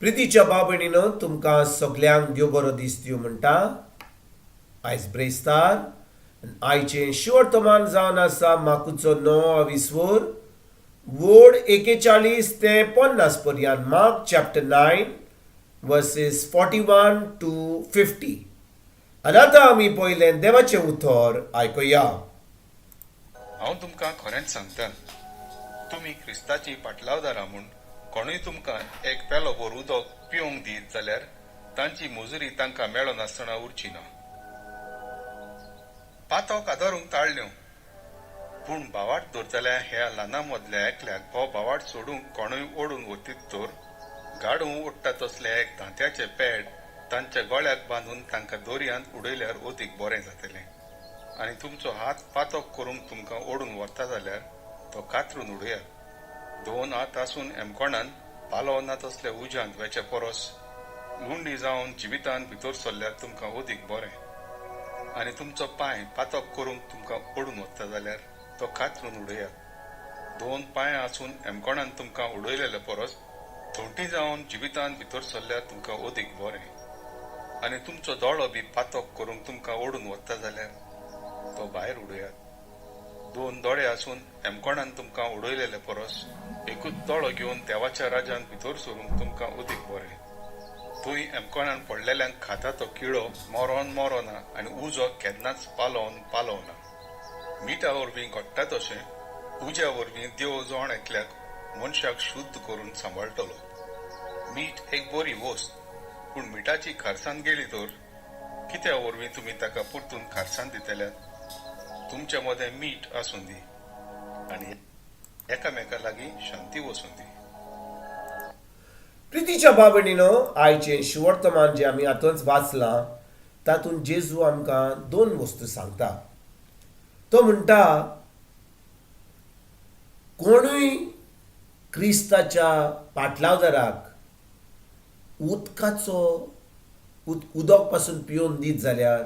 प्रितीच्या भाव भयणीनो, तुमकां सगल्यांक देव बरो दीस दिवं म्हणटा. आयज ब्रेस्तार. आयचें शिवर्तमान जावन आसा माकुचो णव विस्वोर वोड 41 ते 50 पर्यंत. Mark chapter 9 verses 41 to 50. आनी आतां आमी पयलें देवाचें उतर आयकुया. हांव तुमकां खरेंच सांगता, तुमी क्रिस्ताची पाटलावदारां म्हूण कोणूय तुमकां एक पेलो भर उदक पिवंक दीत जाल्यार तांची मुजुरी तांकां मेळनासतना उरची ना. पातक आदारूंक ताळल्यो, पूण भावार्त दवरतल्या ह्या ल्हाना मदल्या एकल्याक हो भावार्त सोडूंक कोणूय ओडून वतीत तर गाडूं ओडटा तसलें एक दांत्याचें पेड तांच्या गळ्याक बांदून तांकां दर्यांत उडयल्यार अदीक बरें जातलें. आनी तुमचो हात पातक करूंक तुमकां ओडून व्हरता जाल्यार तो कातरून उडयात. दोन हात आसून एमकोणान पालव ना तसल्या उज्यांत वेचे परस लुंडी जावन जिवितान भितर सरल्यार तुमकां अदीक बरें. आनी तुमचो पांय पातक करूंक तुमकां ओडून वता जाल्यार तो कातरून उडयात. दोन पांय आसून एमकोणान तुमकां उडयलेले परस थोंटी जावन जिवितान भितर सरल्यार तुमकां अदीक बरें. आनी तुमचो दोळो बी पातक करूंक तुमकां ओडून वता जाल्यार तो भायर उडयात. दोन दोळे आसून एमकोणान तुमकां उडयलेले परस एकूच दोळो घेवन देवाच्या राज्यांत भितर सरूंक तुमकां अदीक बरें. थंय एमकोणान पडलेल्यांक खाता तो किळो मरोन मरोना आनी उजो केन्नाच पालोवन पालोवना. मिठा वरवीं घडटा तशें उज्या वरवीं देव जण एकल्याक मनशाक शुद्ध करून सांबाळटलो. मीठ एक बरी वस्त, पूण मिठाची खारसाण गेली तर कित्या वरवीं तुमी ताका परतून खारसाण दितल्यात? तुमच्या मदें मीठ आसूं दी आनी एकामेका लागीं शांती वसूं दी. प्रितीच्या भाव भयणीनो, आयचें शुवर्तमान जें आमी आतांच वाचलां तातूंत जेजू आमकां दोन वस्तू सांगता. तो म्हणटा, कोणूय क्रिस्ताच्या पाटलावदाराक उदकाचो उदक पासून पिवन दीत जाल्यार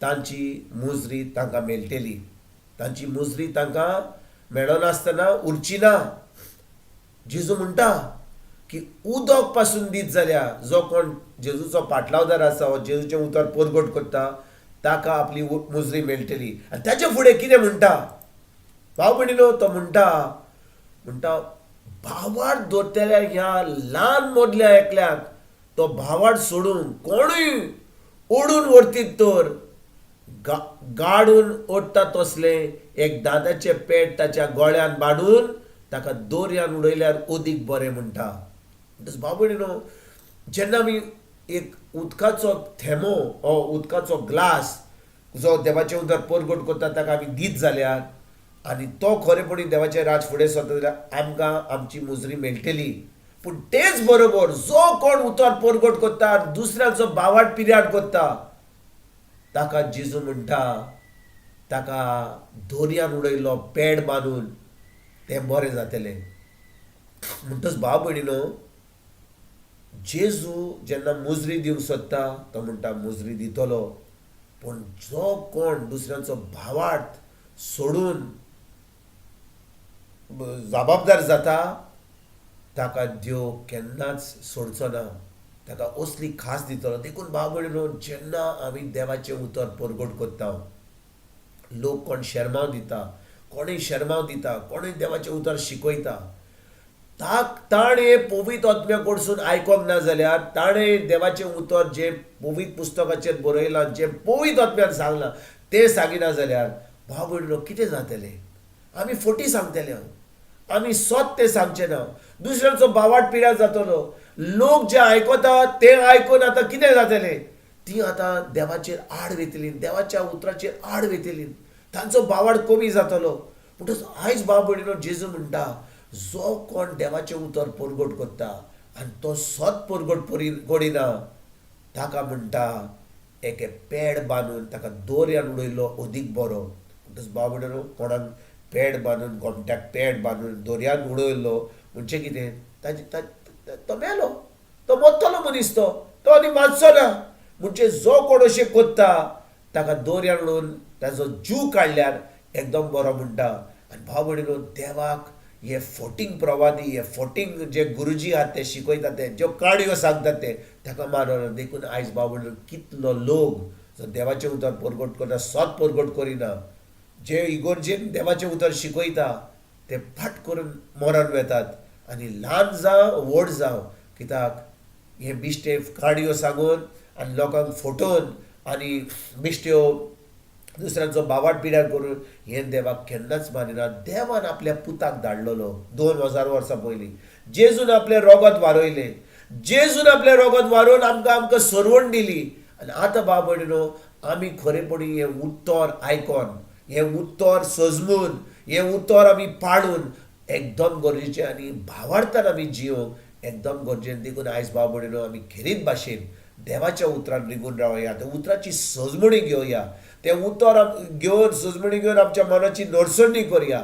तांची मुजरी तांकां मेळटली, तांची मुजरी तांकां मेळनासतना उरची ना. जेजू म्हणटा की उदक पासून दीत जाल्यार जो कोण जेजूचो पाटलावदार आसा वो जेजूचें उतर परगट करता ताका आपली मुजरी मेळटली. आनी ताचे फुडें कितें म्हणटा भाव भयणीनो? तो म्हणटा, भावार्त दवरतल्या ह्या ल्हान मदल्या एकल्याक तो भावार्त सोडून कोणूय ओडून व्हरतीत तर गाडून ओडटा तसलें एक दांत्याचें पेट ताच्या गळ्यान बांदून ताका दोरयान उडयल्यार अदीक बरें म्हणटा. म्हणटच भाव भयणीनो, जेन्ना आमी एक उदकाचो थेंबो वो उदकाचो ग्लास जो देवाचें उदक परगट करता ताका आमी दीत जाल्यार आनी तो खरेपणी देवाचें राज फुडें सरता जाल्यार आमकां आमची मुजरी मेळटली. पूण तेच बरोबर जो कोण उतर परगट करता आनी दुसऱ्याचो बावाट पिर्याड करता ताका जेजू म्हणटा ताका दोरयान उडयलो पेड बांदून तें बरें जातलें. म्हणटच भाव भयणीनो, जेजू जेन्ना मुजरी दिवंक सोदता तो म्हणटा मुजरी दितलो, पूण जो कोण दुसऱ्यांचो भावार्थ सोडून जबाबदार जाता ताका देव केन्नाच सोडचो ना, ताका असली खास दितलो. देखून भाव भयणीनो, जेन्ना आमी देवाचें उतर परगट करता, लोक कोण शेरमांव दिता, कोणूय शेरमांव दिता, कोणूय देवाचें उतर शिकयता, ताणें पवित्र आत्म्या कडसून आयकोंक ना जाल्यार, ताणें देवाचें उतर जें पवित्र पुस्तकाचेर बरयलां, जें पवित्र आत्म्यान सांगलां तें सांगिना जाल्यार भाव भयणीनो कितें जातलें? आमी फटी सांगतले, आमी सत तें सांगचें ना, दुसऱ्यांचो बावाट पिड्यार जातलो. लोक जे आयकता तें आयकून आतां कितें जातलें? तीं आतां देवाचेर आड वयतलीं, देवाच्या उतराचेर आड वयतलीं, तांचो बावाड कमी जातलो. म्हणटच आयज भाव भयणीनो, जेजू म्हणटा जो कोण देवाचें उतर परगट करता आनी तो सत परगट करिना ताका म्हणटा एके पेड बांदून ताका दोरयान उडयलो अदीक बरो. म्हणटच भाव भयणीनो, कोणाक पेड बांदून, गोमट्याक पेड बांदून दोरयान उडयलो म्हणजे कितें? ताजे तो मेलो, तो मरतलो मनीस, तो तो आनी वाचचो ना. म्हणजे जो कोण अशें करता ताका दोरयान उडोवन ताजो जीव काडल्यार एकदम बरो म्हणटा. आनी भाव भयणीनो, देवाक हे फोटींग प्रवादी, हे फोटींग जे गुरुजी आहात ते शिकयतात ते ज्यो काणयो सांगतात ते ताका मानवना. देखून आयज भाव भयणीनो कितलो लोक जो देवाचें उतर परगट करना, सत परगट करिना, जे इगोर्जेन देवाचें उतर शिकयता ते फाट करून मरण वेतात. आनी ल्हान जावं व्हड जावं, कित्याक हे बिश्टे काणयो सांगून आनी लोकांक फटोवन आनी बिश्ट्यो दुसऱ्यांचो बावाट पिड्यार करून हें देवाक केन्नाच मानिना. देवान आपल्या पुताक धाडलेलो 2000 वर्सां पयलीं. जेजून आपलें रोगत वारयलें, जेजून आपलें रोगत वारोवन आमकां आमकां सरवण दिली. आनी आतां भाव भयणीनो आमी खरेपणी हें उत्तर आयकोन, हें उत्तर सजमून, हें उत्तर आमी पाळून एकदम गरजेचें आनी भावार्थान आमी जियोंक एकदम गरजेचें. देखून आयज भाव भयणीनो आमी खेरीत भाशेन देवाच्या उतरान रिगून रावया, त्या उतराची सजमणी घेवया, तें उतर घेवन सजमणी घेवन आमच्या मनाची नडसणी करया.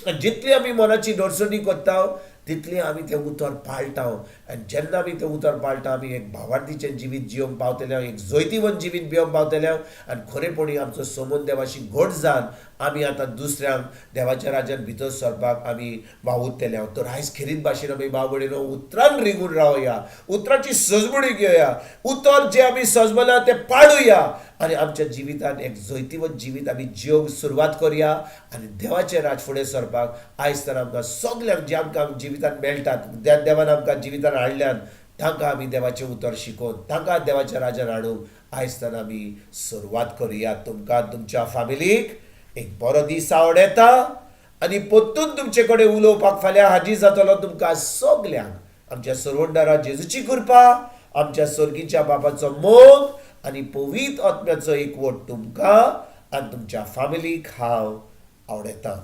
आनी जितली आमी मनाची नडसणी करता तितली आमी तें उतर पाळटा. आनी जेन्ना आमी तें उतर पाळटा आमी एक भावार्थीचें जिवीत जियोंक पावतले, एक जैतिवंत जिवीत जियोंक पावतले. आनी खरेपणी आमचो समज देवाशी घट जावन आमी आतां दुसऱ्यांक देवाच्या राज्यान भितर सरपाक आमी वावुरतले. तर आयज खेरीत भाशेन आमी भाव भयणीनो उतरान रिगून रावया, उतराची सजमणी घेवया, उतर जें आमी सजमलां तें पाळुया आनी आमच्या जिवितान एक जैतिवंत जिवीत आमी जियोंक सुरवात करया. आनी देवाचें राज फुडें सरपाक आयज तर आमकां सगल्यांक जे आमकां जिवितान मेळटात, देवान आमकां जिवितान हाडल्यान तांकां आमी देवाचें उतर शिकोवन तांकां देवाच्या राज्यान हाडूंक आयज तर आमी सुरवात करुया. तुमकां तुमच्या फामिलीक एक बरो दीस आवडटा आनी परतून तुमचे कडेन उलोवपाक फाल्यां हाजीर जातलो. तुमकां सगल्यांक आमच्या सरवंडारा जेजूची कृपा, आमच्या सर्गीच्या बापाचो मोग आनी पवित्र आत्म्याचो एकवट तुमकां आनी तुमच्या फामिलीक हांव आवडटा.